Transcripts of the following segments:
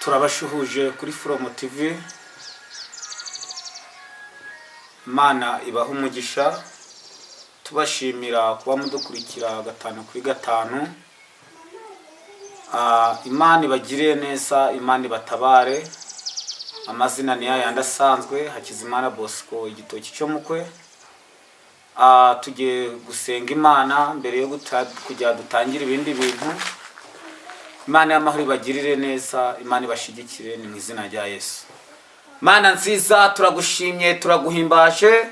Turabashuhuje kuri Foromo TV. Imana ibaha umugisha, tubashimira kuba mudukurikira gatanu kuri gatanu. Imana ibagirire neza, Imana ibatabare. Amazina ni yayandi asanzwe, Hakizimana Bosco, igitoki cyo mukwe. Tugiye gusenga Imana mbere yo kugira dutangire ibindi bintu. Imana y'amahoro ibagirire neza, Imana ibashigikire, ni mu izina rya Yesu. Mana nziza, turagushimye, turaguhimbaje,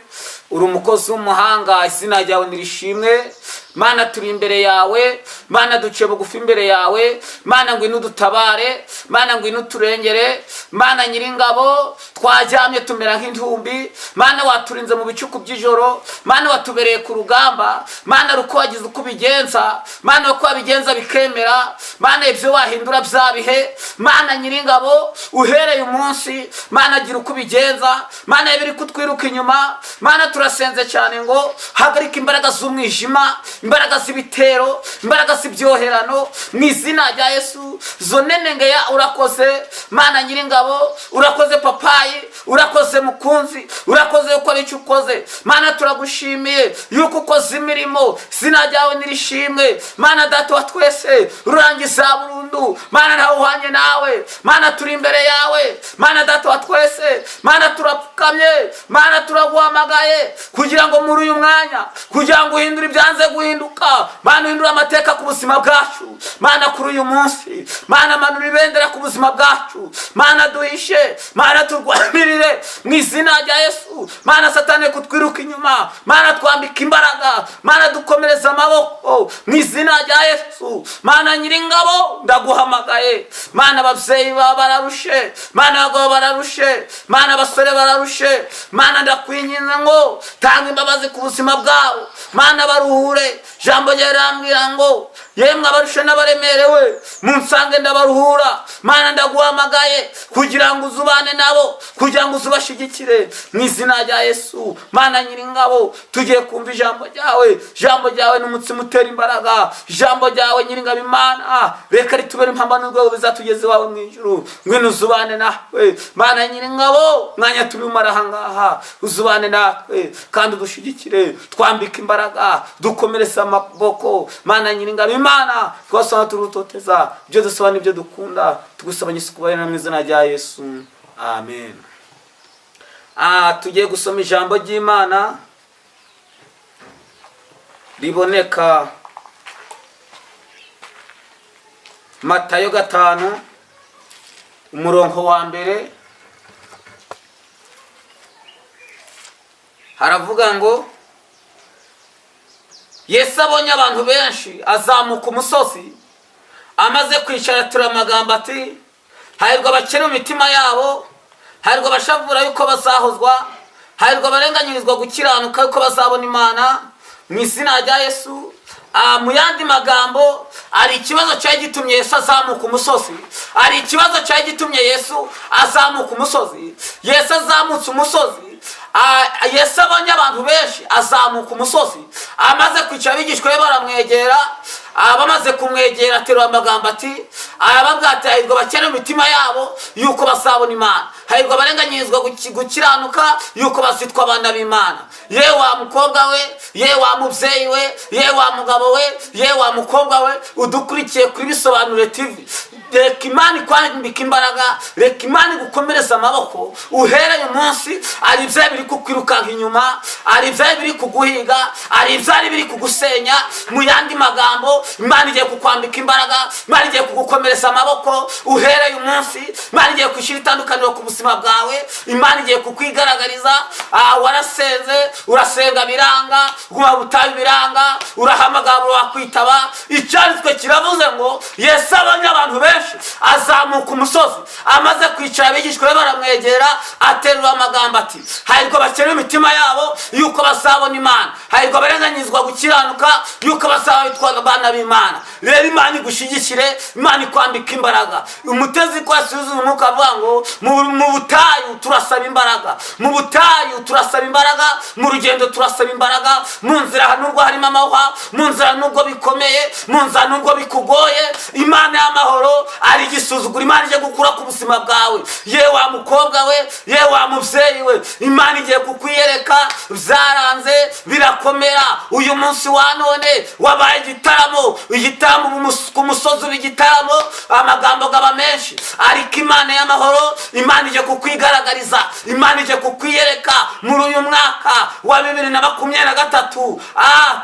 uri umukozi w'umuhanga, izina ryawe nirishimwe. Mana, turi imbere yawe, Mana, duciye bugufi imbere yawe. Mana, ngwino udutabare, Mana, ngwino uturengere. Mana nyiringabo, twaryamye tumera nk'intumbi. Mana, waturinze mu bicuku by'ijoro. Mana, watubereye ku rugamba. Mana, uko wagize uko ubigenza, Mana, uko wabigenza bikemera. Mana, ibyo wahindura bya bihe. Mana nyiringabo, uhereye umunsi, Mana, gira uko ubigenza. Mana, ibiri kutwiruka inyuma, Mana, turasenze cyane ngo hagarike imbaraga z'umwijima, imbaraga z'ibitero, imbaraga z'ibyoherano, mu izina rya Yesu. Zonenengeya, urakoze Mana nyiringabo, urakoze papayi, urakoze mukunzi, urakoze gukora icyo ukoze. Mana, turagushimiye yuko ukoze imirimo, izina ryawe nirishimwe. Mana Data wa twese, rurangiza burundu, Mana, ntawe uhwanye nawe. Mana, turi imbere yawe, Mana Data wa twese. Mana, turapfukamye, Mana, turaguhamagaye kugira ngo muri uyu mwanya, kugira ngo uhindure ibyanze guhinduka. Mana, uhindure amateka ku buzima bwacu. Mana, kuri uyu munsi, Mana, manura ibendera ku buzima bwacu. Mana, duhishe, Mana, turwanirire mu izina rya Yesu. Mana, Satani kutwiruka inyuma, Mana, twambika imbaraga, Mana, dukomereza amaboko mu izina rya Yesu. Mana nyiringabo, ndaguhamagaye. Mana, ababyeyi baba bararushe, Mana, abagabo bararushe, Mana, abasore bararushe. Mana, ndakwinginze ngo tanga imbabazi ku buzima bwabo. Mana, baruhure. Ijambo ryawe rirambwira ngo: "Yemwe abarushe n'abaremerewe, munsange ndabaruhura." Mana, ndaguhamagaye kugira ngo uzubane nabo, kugira ngo uzubashigikire mu izina rya Yesu. Mana nyiringabo, tugiye kumva ijambo ryawe. Ijambo ryawe ni umutsima utera imbaraga. Ijambo ryawe, nyiringabo Imana, reka ritubere impamba n'urwego bizatugeza iwawe mu ijuru. Ngwino uzubane nawe, Mana nyiringabo. Mwanya tubimara ahangaha, uzubane natwe kandi udushigikire, twambike imbaraga, dukomereze amaboko. Mana nyiringabo Imana, twasaba turutoteza ibyo dusaba n'ibyo dukunda, tugusaba nyisuku mu izina rya Yesu, amen. Tugiye gusoma ijambo ry'Imana riboneka Matayo 5, umurongo wa mbere. Haravuga ngo: "Yesu abonye abantu benshi, azamuka umusozi. Amaze kwicara, atura amagambo ati: 'Hahirwa abakene mu mitima yabo, hahirwa abashavura yuko bazahozwa, hahirwa abarenganyirizwa gukiranuka yuko bazabona Imana,' mu izina rya Yesu." Mu yandi magambo, hari ikibazo cyari gitumye Yesu azamuka umusozi. Hari ikibazo cyari gitumye Yesu azamuka umusozi. Yesu azamutse umusozi, Yesu abonye abantu benshi, azamuka umusozi. Amaze kwicara, abigishwa be baramwegera. Bamaze kumwegera, aterura amagambo ati, arababwira ati: "Hahirwa abakene mu mitima yabo yuko bazabona Imana, hahirwa abarenganyirizwa gukiranuka yuko bazitwa abana b'Imana." Ye wa mukobwa we, ye wa mubyeyi we, ye wa mugabo we, ye wa mukobwa we udukurikiye kuri Bisobanure TV, reka Imana ikwambika imbaraga, reka Imana igukomereza amaboko. Uhereye umunsi, hari ibyaha biri kukwirukanka inyuma, hari ibyaha biri kuguhiga, hari ibyari biri kugusenya. Mu yandi magambo, Imana igiye kukwambika imbaraga, Imana igiye kugukomereza amaboko. Uhereye umunsi, Imana igiye gushyira itandukaniro ku buzima bwawe, Imana igiye kukwigaragariza. Warasenze, urasenga biranga, guma butayu biranga, urahamagara wakwitaba. Icyanditswe kiravuze ngo: "Yesu abonye abantu benshi, azamuka umusozi. Amaze kwicara, abigishwa be baramwegera. Aterura amagambo ati: 'Hahirwa abakene imitima yabo yuko bazabona Imana, hahirwa abarenganyizwa gukiranuka yuko bazaba bitwa abana.'" b'Imana. Rero Imana igushyigikire, Imana ikwambika imbaraga. Umutezi ko yasubiza umwuka avuga ngo mu butayu turasaba imbaraga, mu butayu turasaba imbaraga, mu rugendo turasaba imbaraga, mu nzira nubwo harimo amahwa, mu nzira nubwo bikomeye, mu nzira nubwo bikugoye, Imana y'amahoro ari igisuzuguro Imana ije gukura ku buzima bwawe. Ye wa mukobwa we, ye wa mubyeyi we, Imana igiye kukwiyereka. Byaranze birakomera. Uyu munsi wa none wabaye igitaramo, igitaramo ku musozi uba igitaramo, amagambo gaba menshi, ariko Imana y'amahoro, Imana ije kukwigaragariza, Imana ije kukwiyereka muri uyu mwaka wa 2023.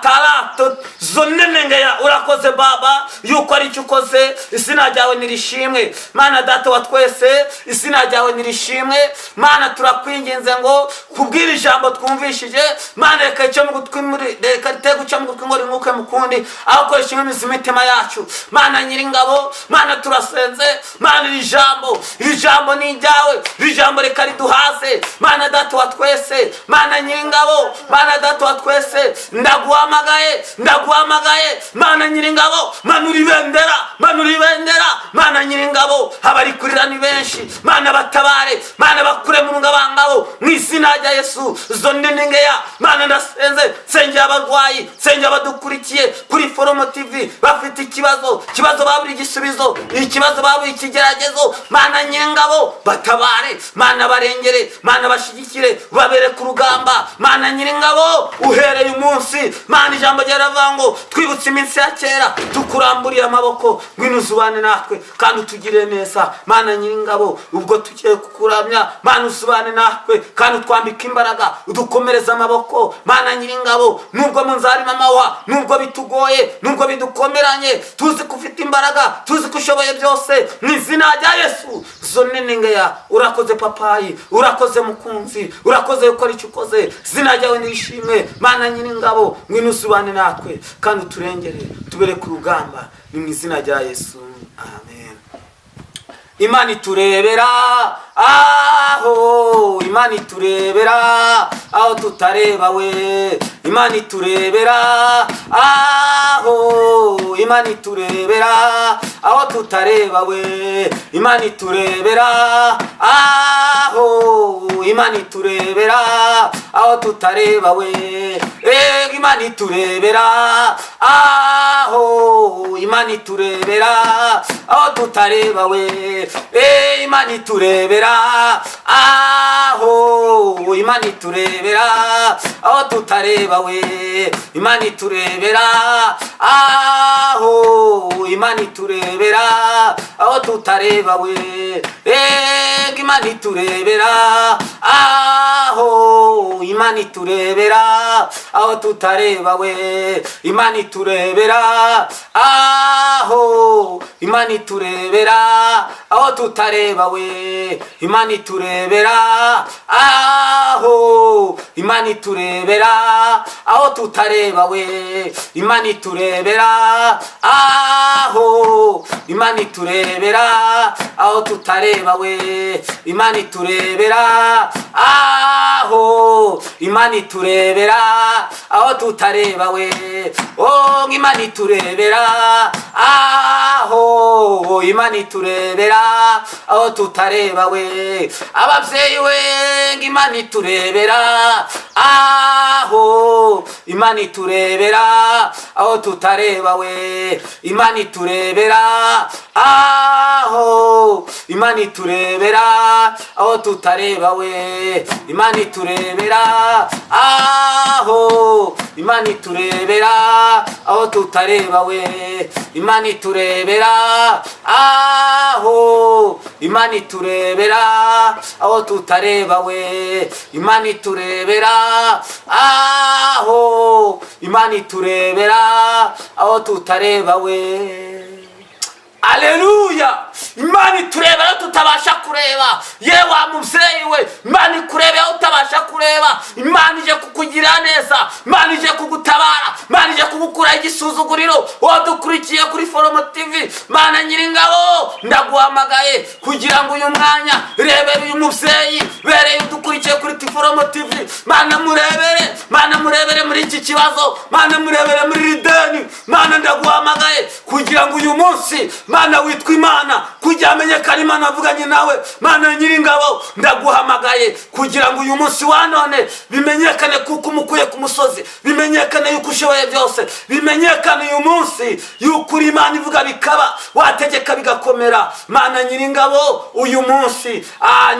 Tarato zonenengeya. Urakoze Baba yuko ari icyo ukoze, izina ryawe nirishimwe. Mana Data wa twese, izina ryawe nirishimwe. Mana, turakwinginze ngo kubwira ijambo twumvishije, Mana, reka icyo mu gutwi muri, reka rite guca mu gutwi ngo ringuke mu kundi, aho koresha imizi imitima yacu. Mana Nyiringabo, Mana, turasenze. Mana, iri jambo, iri jambo ni iryawe, iri jambo reka riduhaze. Mana Data wa twese, Mana Nyiringabo, Mana Data wa twese, ndaguhamagaye, ndaguhamagaye. Mana Nyiringabo, manura ibendera, manura ibendera. Mana Nyiringabo, abari kurira ni benshi. Mana, batabare. Mana, bakure mu rungabangabo mu izina rya Yesu. Zoneningeya. Mana, ndasenze, nsengera abarwayi, nsengera abadukurikiye kuri Foromo TV bafite ikibazo, ikibazo babura igisubizo, ikibazo babura ikigeragezo. Mana Nyiringabo, batabare. Mana, barengere. Mana, bashyigikire, babere ku rugamba. Mana Nyiringabo, uhereye umunsi, Mana, ijambo ryawe ngo twibutse iminsi ya kera, tukuramburiye amaboko, ngwino uzubane natwe kandi utugirire neza. Mana Nyiringabo, ubwo tugiye kukuramya, Mana, uzubane natwe kandi utwambike imbaraga, udukomereze amaboko. Mana Nyiringabo, nubwo mu nzara harimo amahwa, nubwo bitugoye, nubwo bidukomeranye, tuzi ko ufite imbaraga, tuzi ko ushoboye byose, mu izina rya Yesu. Zoneningeya. Urakoze Papayi, urakoze Mukunzi, urakoze gukora icyo ukoze, izina ryawe nishimwe. Mana Nyiringabo, ngwino usubane natwe kandi uturengere, tubere ku rugamba, ni mu izina rya Yesu, amen. Imana iturebera aho, Imana iturebera aho tutareba we. Imana iturebera aho, Imana iturebera aho tutareba we. Imana iturebera aho, Imana iturebera aho tutareba we. Ego, Imana iturebera aho, Imana iturebera aho tutareba we. Imana iturebera aho, Imana iturebera aho tutareba we. Imana iturebera aho, Imana iturebera aho tutareba we. Ego, Imana iturebera aho, Imana iturebera aho tutareba we. Imana iturebera aho, Imana iturebera aho tutareba we. Imana iturebera aho, Imana iturebera aho tutareba we. Imana iturebera aho, Imana iturebera aho tutareba we. Imana iturebera aho, Imana iturebera aho tutareba we. Oh, Imana iturebera aho, Imana iturebera aho tutareba we. Ababyeyi we, ngo Imana iturebera aho, Imana iturebera aho tutareba we. Imana iturebera aho, Imana iturebera aho tutareba we. Imana iturebera aho, Imana iturebera aho tutareba we. Imana iturebera aho, Imana iturebera aho tutareba we. Imana iturebera aho, Imana iturebera aho tutareba we. Aleluya! Imana iturebera aho tutabasha kureba. Ye wa mubyeyi we, Imana ikurebera aho utabasha kureba. Imana ije kukugira neza, Imana ije kugutabara. Mana ije kugukuraho igisuzuguriro. Wadukurikiye kuri Foromo TV, Mana Nyiringabo, ndaguhamagaye kugira ngo uyu mwanya rebere uyu mubyeyi bereye udukurikiye kuri Foromo TV. Mana murebere, Mana murebere muri iki kibazo, Mana murebere muri iri deni. Mana, ndaguhamagaye kugira ngo uyu munsi, Mana witwa Imana, kugira amenyekane Imana avuganye nawe. Mana Nyiringabo, ndaguhamagaye kugira ngo uyu munsi wa none bimenyekane kuko umukuye ku musozi, bimenyekane yuko ushoboye byose, bimenyekane uyu munsi yuko uri Imana ivuga bikaba, wategeka bigakomera. Mana Nyiringabo, uyu munsi,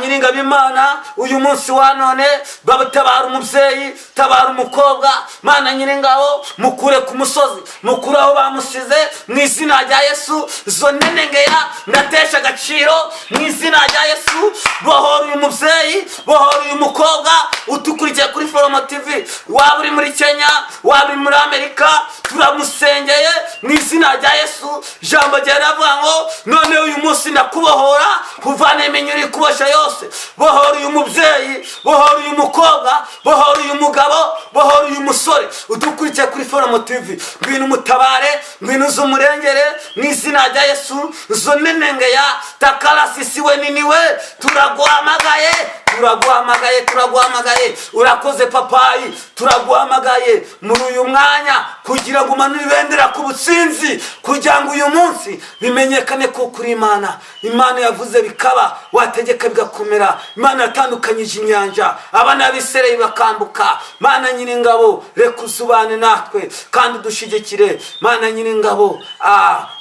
Nyiringabo Imana, uyu munsi wa none batabara umubyeyi, tabara umukobwa. Mana Nyiringabo, mukure ku musozi, mukure aho bamusize mu izina rya Yesu. Zo nenengeya ndatesha agaciro mu izina rya Yesu. Bohora uyu mubyeyi, bohora uyu mukobwa utukurikiye kuri Foromo TV. Waba uri muri Kenya, waba uri muri Amerika, turamusengeye mu izina rya Yesu. Ijambo ryawe riravuga ngo none uyu munsi ndakubohora, kuvana iminyururu ikubosha yose. Bohora uyu mubyeyi, bohora uyu mukobwa, bohora uyu mugabo, bohora uyu musore udukurikiye kuri Foromo TV. Ngwino umutabare, ngwino uze umurengere mu izina rya Yesu. Zo nenengeya takarasisiwe niniwe, turaguhamagaye, turaguhamagaye, turaguhamagaye. Urakoze papayi. Turaguhamagaye muri uyu mwanya kugira ngo umanure ibendera ku butsinzi, kugira ngo uyu munsi bimenyekane ko kuri Imana, Imana yavuze bikaba, wategeka bigakomera, Imana yatandukanyije inyanja, abana b'Isirayeli bakambuka. Mana Nyiringabo, reka uzubane natwe kandi udushigikire. Mana Nyiringabo,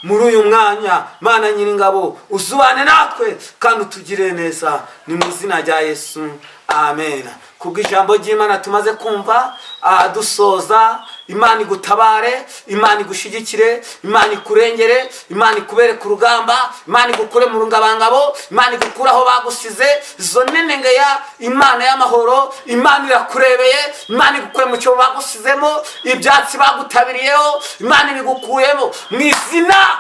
muri uyu mwanya, Mana Nyiringabo, uzubane natwe kandi utugire neza. Ni mu izina rya Yesu, amen. Kubw'ijambo ry'Imana tumaze kumva, dusoza, Imana igutabare, Imana igushyigikire, Imana ikurengere, Imana ikubere ku rugamba, Imana igukure mu rungabangabo, Imana igukure aho bagusize. Izo nenengeya, Imana y'amahoro, Imana irakurebeye. Imana igukure mu cyobo bagusizemo, ibyatsi bagutabiriyeho, Imana ibigukuyemo mu izina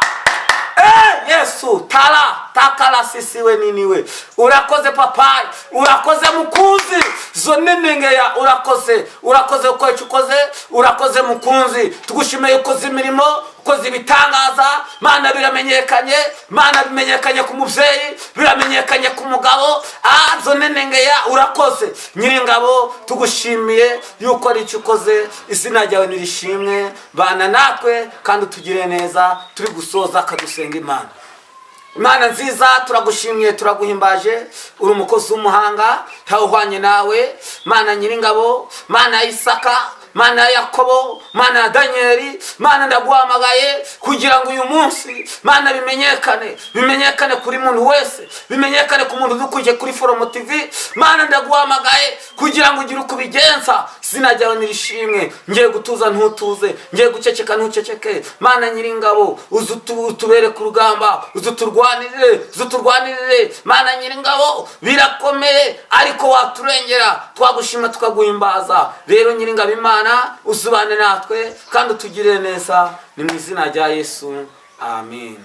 Yesu. Tara takarasisiwe niniwe. Urakoze papayi, urakoze mukunzi. Zo nenengeya, urakoze, urakoze uko icyo ukoze. Urakoze mukunzi, tugushimiye. Ukoze imirimo, ukoze ibitangaza. Mana, biramenyekanye. Mana, bimenyekanye ku mubyeyi, biramenyekanye ku mugabo. Zo nenengeya, urakoze Nyiringabo, tugushimiye yuko ari icyo ukoze. Izina ryawe nirishimwe. Bana natwe kandi utugire neza. Turi gusoza, akadusenga Imana. Imana nziza, turagushimiye, turaguhimbaje. Uri umukozi w'umuhanga, ntawuhwanye nawe. Mana Nyiringabo, Mana ya Isaka, Mana ya Yakobo, Mana ya Daniyeli, Mana, ndaguhamagaye kugira ngo uyu munsi, Mana, bimenyekane, bimenyekane kuri muntu wese, bimenyekane ku muntu udukurikiye kuri Foromo TV. Mana, ndaguhamagaye kugira ngo ugire uko ubigenza. Izina ryawe nirishimwe. Ngiye gutuza ntutuze, ngiye guceceka ntuceceke. Mana Nyiringabo, uze utubere ku rugamba, uze uturwanirire, uze uturwanirire. Mana Nyiringabo, birakomeye ariko waturengera, twagushima tukaguhimbaza. Rero Nyiringabo Imana, uzubane natwe kandi utugirire neza. Ni mu izina rya Yesu, amen.